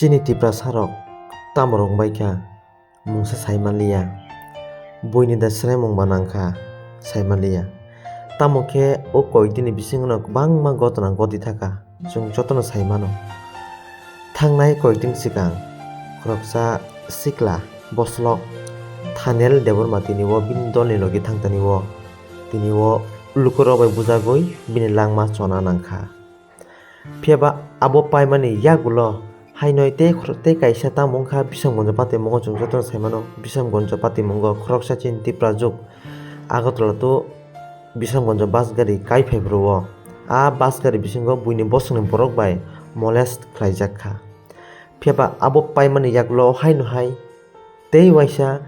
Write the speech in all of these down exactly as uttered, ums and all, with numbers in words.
Chini Tiprasarok tamo rwngbaikha mungsa saimanliya, buini da swraimung ba nangkha saimanliya. Tamo khe o koikdini bisingno kwbangma gotona gotithaka, chwng jotono saimano. Thangnai koikdin swkang khoroksa sikla boslok Thaniel Debbarma tini o bini dolni logi thangtani o tini o lukurok bai bujagwi bini langma chona nangkha. Phiya ba abo paimani yagulo haino tei khor-, tei kaisa tamo wngkha Bisramganj patimungo, chwng jotono saimano, Bisramganj patimungo khoroksa chini Tiprajwk Agartala to Bisramganj bus gari kai phai bro o. A bus gari bisingo buini bosongni borok bai molest khlaijak kha. Phiya ba abo paimani yagulo haino hai tei waisa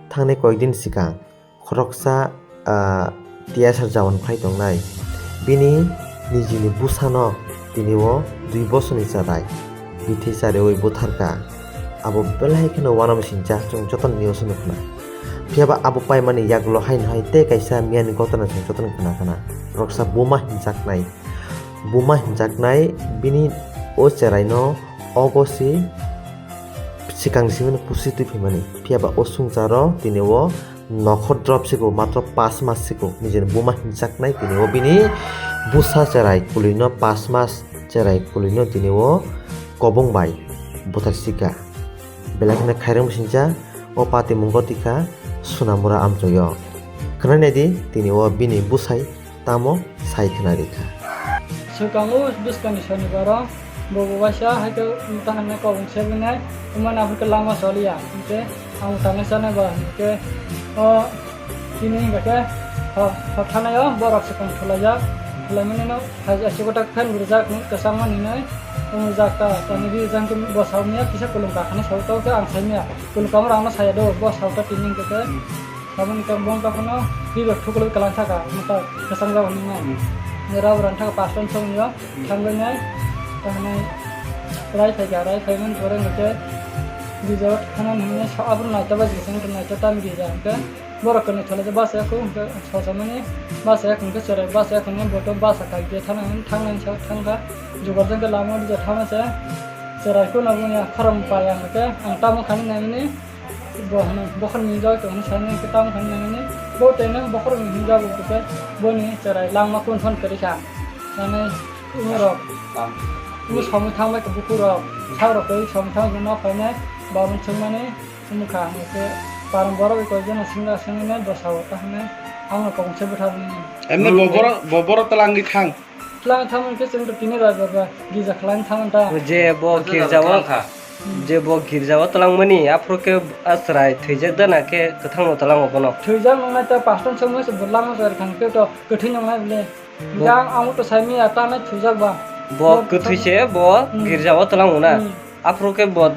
thangnai koikdin swkang khoroksa, ah, T S R jawan phai tongnai. Bini nijini bwsano tini o dui bosorni chwrai bithi chariwi butharka. Abo belai kheno uanama sincha chwng jotono news o nukna. Phiya ba abo paimani yagulo haino hai tei kaisa miyani gotona chwng jotono khna khna. Khoroksa buma hinjaknai. Buma hinjaknai bini o cheraino ogo si swkang simi pusi twi phaimani. Phiya ba o swngcharo tini o nokhor drop siko, matro pas mas siko, nijini buma hinjaknai tini o bini bwsa cherai kulino pas mas cherai kulino tini o kobong bai buthar sika. Belai kheno khairang bisingcha o patimungo tikha Sunamura amchoyo. Khwnai naidi tini o bini bwsai tamo sai khwna rikha. Swkango bwskangni sonibaro bo bo waisa hai khe ta hwnwi kobong sebinai, wngmani aphuru khe lama soliya, hinkhe ang tangnai chanai ba hinkhe o tini hinkhe khe ho-, hothanai o borok swkang thulaijak, thulaimani no hai aswk ta fan rijak kwchangmani hinwi wngjak ta, tini rijak khe bo saumya kisa kulung kakhani saui tong khe ang saimya, kulung kamar ang no saya do bo sauta tini hinkhe khe. Aboni khe bongkha phano bibak thuklwi kwlang thaka, mata kwchang jagoni no. Hmm. Rao rang thaka pastan songyo, hmm, thangwi nai, tahanai rai phaikha, rai phaimani pore hwnkhe gija o thana hwnwi sa-, abono naita bai gija, wngkhe naita tam gija, hwnkhe borok kwnwi thalaijak bus ya khe, hwnkhe sosamani bus ya khe, hwnkhe cherai bus ya khe, hwnkhe boto bus a kaikia thana hwnwi thangnani sa thangkha, jugar jangkhe lama o dija thama se, cherai kuno boni ya khorang paya hwnkhe, ang tamo khanwi naimani. Bo hwnwi bokhorokni hinjagwi tongmani sanwi hwnkhe tamo hwnwi nangmani. Bo tei nang bokhorokni hinjagwi tongkhe boni cherai langma kun phone kwrwi kha. Nangni umorok. Umo samwi thangbai kha bukurok. Sakrok twi samwi thangbai kha nok phainai. Babun swngmani wngkha hwnkhe paran borok bai koijana swngna swngwi nai bwsao ta hwnwi ang no kobongse bwtharnai. Emne bo borok, bo borok twlangwi thang. Twlang thangmani khe chwng tini rajaba gija khlaina thangmani ta. Je bo girjao, je bo girjao twlangmani, aphuru khe a chwrai thwijak da na khe kwthangno twlango bono? Thwijak nongnai ta pastor songmani se bo langma chwrai thang khe to kwthwi nongnai bole. Bo- Yang amo to saimaya ta nai thwijak ba. Bo kwthwi se bo, hmm, girjao twlango na? Hmm. Aphuru khe bo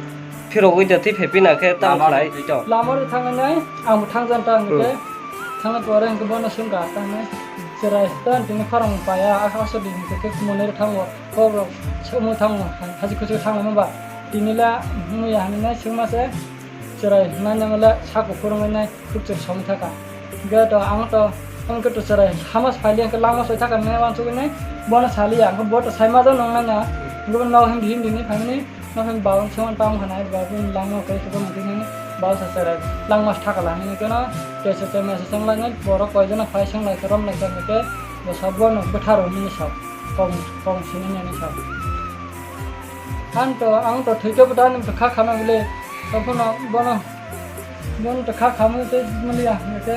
phirogwi de twi phepina khe tamo khlai tong. Lama ri thangwi nai, ang bo thangjan ta hwnkhe. Hmm. Thangna pore hwnkhe bono swngkha, ta hwnwi cherai ta tini khorang paya, asa asa di hwnkhe khe monai ri thango, kok rok sumui thango, haji kuchuk thango hwnba. Tini le hwnwi ya hwnwi nai swngma se cherai nai nang le sako phurungwi nai. Khuk chwng songwi thaka. Hwnkhe to ang to, ang khe to chwrai hama se phaili hwnkhe langma soi thaka hinwi uansugwi nai bono saliya, hwnkhe bo to sai majak nongnai na. Hwnkhe bono nok hindi hindi hinwi phaimani, nok hindi babun se uan tamo khanai, babun langma kai se bono hinwi bausa chwrai langma se thaka la hinwi khe no, tesa chengma se chenglainai, borok koijono phai senglaikha romlaikha hwnkhe bo sa bono bwtharo hinwi sa, kok, kok sini hinwi sa. Ang to, ang to thwikhe bo ta nwng to kha khana bile, tongphano bono. Bono to kha khamwi tei muliya hwnkhe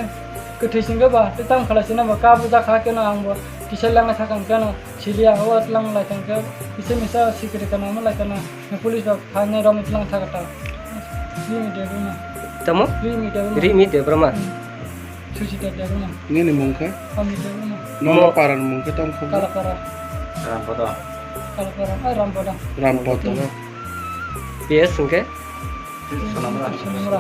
kwthwi singkhe ba tei tamo khlai sina ba kha buja kha keno ang bo kisa lengna thakang keno siliya o tlang lai tong khe kisa misa sikiri kana mo lai kana police rok phainai romwi tlang thaka ta. Rimi Debbarma. Tamo? Rimi Debbarma. Rimi Debbarma. Hmm. Susi Debbarma. Nini mung khe? Ami Debbarma. Nono paran mung khe tamo khe? Kalapara. Rampada. Kalapara, ah, Rampada. Rampada. Hmm. P S hwnkhe? Sonamura. Sonamura.